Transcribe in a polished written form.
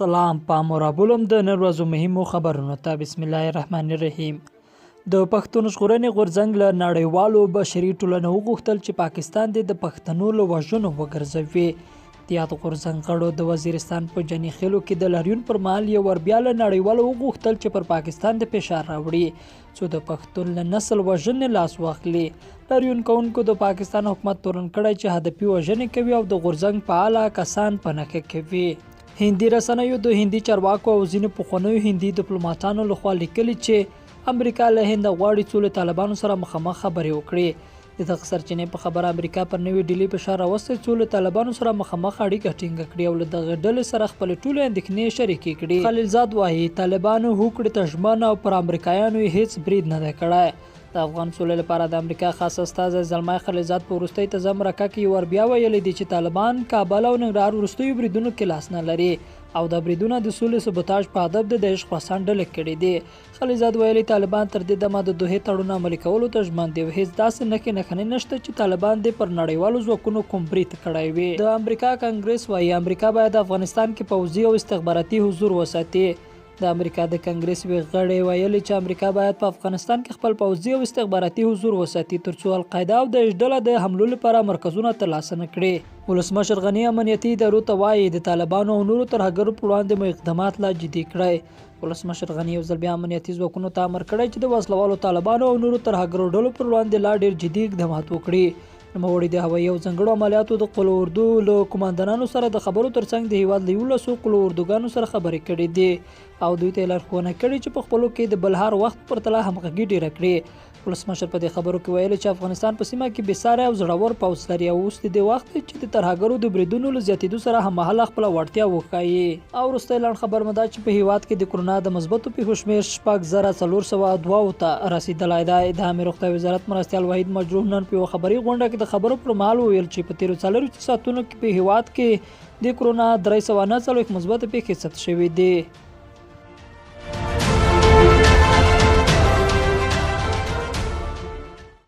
سلام پام رابولم د نن ورځو مهمو خبرونو ته. بسم الله الرحمن الرحیم. د پښتون ژغورنې غورځنګ له نړیوالو بشري ټولنو وغوښتل چې پاکستان دې د پښتنو له وژنو وګرځوي. د یاد غورځنګ غړو د وزیرستان په جني خېلو کې د لاریون پر مهال یو وار بیا له نړیوالو وغوښتل چې پر پاکستان دې فشار راوړي څو د پښتون له نسل وژنې لاس واخلي. لاریون کوونکو د پاکستان حکومت تورن کړی چې هدفي وژنې کوي او د غورځنګ فعاله کسان په نښه کوي. هندي رسنیو د هندي چارواکو او ځینو پخوانیو هندي دیپلوماتانو لخوا لیکلي چې امریکا له هنده غواړي څو له طالبانو سره مخامخ خبرې وکړي. د دغه سرچینې په خبره امریکا پر نوي ډیلي فشار راوستی څو له طالبانو سره مخامخ اړیکه ټینګه کړي او له دغې ډلې سره خپلې ټولې اندېښنې شریکې کړي. خلیلزاد وايي طالبانو هوکړې ته ژمن او پر امریکایانو یې هیڅ برید نه دی کړی. د افغان سولې لپاره د امریکا خاص استازی زلمی خلیلزاد په وروستۍ تازه مرکه کې یو وار بیا ویلي دي چې طالبان کابل او ننګرهار وروستیو بریدونو کې لاس نه لري او دا بریدونه د سولې سبوتاژ په هدف د داعش خراسان ډلې کړي دي. خلیلزاد ویلي طالبان تر دې دمه د دوحې تړون عملي کولو ته ژمن دي او هیڅ داسې نښې نښانې نشته چې طالبان دې پر نړیوالو ځواکونو کوم برید کړی وي. د امریکا کانګرس وايي امریکا باید افغانستان کې پوځي او استخباراتي حضور وساتي. د امریکا د کانګرس یوې غړې ویلي چې امریکا باید په افغانستان کې خپل پوځي او استخباراتي حضور وساتي ترڅو القاعده او داعش ډله د حملو لپاره مرکزونه ترلاسه نه کړي. ولسمشر غني امنیتي ادارو ته وايي د طالبانو او نورو ترهګرو پر وړاندې مو اقدامات لا جدي کړئ. ولسمشر غني یو ځل بیا امنیتي ځواکونو ته امر کړی چې د وسلهوالو طالبانو او نورو ترهګرو ډلو پر وړاندې لا ډېر جدي اقدامات وکړي. نوموړي د هوایي او ځانګړو عملیاتو د قول اردو له قوماندانانو سره د خبرو ترڅنګ د هیواد له 11 قول اردوګانو سره خبرې کړې دي او دوی ته یې لارښوونه کړې چې په خپلو کې د بل هر وخت پرتله همغږي ډېره کړي. ولسمشر په دې خبرو کې ویلي چې افغانستان په سیمه کې بېساری او زړور پوځ لري او اوس د دې وخت دی چې د ترهګرو د بریدونو له زیاتېدو سره هممهاله خپله وړتیا وښایي. او وروستی لنډ خبر مو دا چې په هیواد کې د کرونا د مثبتو پېښو شمېر 6402 ته رسېدلی دی. د عامې روغتیا وزارت مرستیال وحید مجروح نن په یوه خبري غونډه کې د خبرو پر مهال وویل چې په تېرو 24 ساعتونو کې په هیواد کې د کرونا 349 مثبتې پېښې ثبت شوې دي.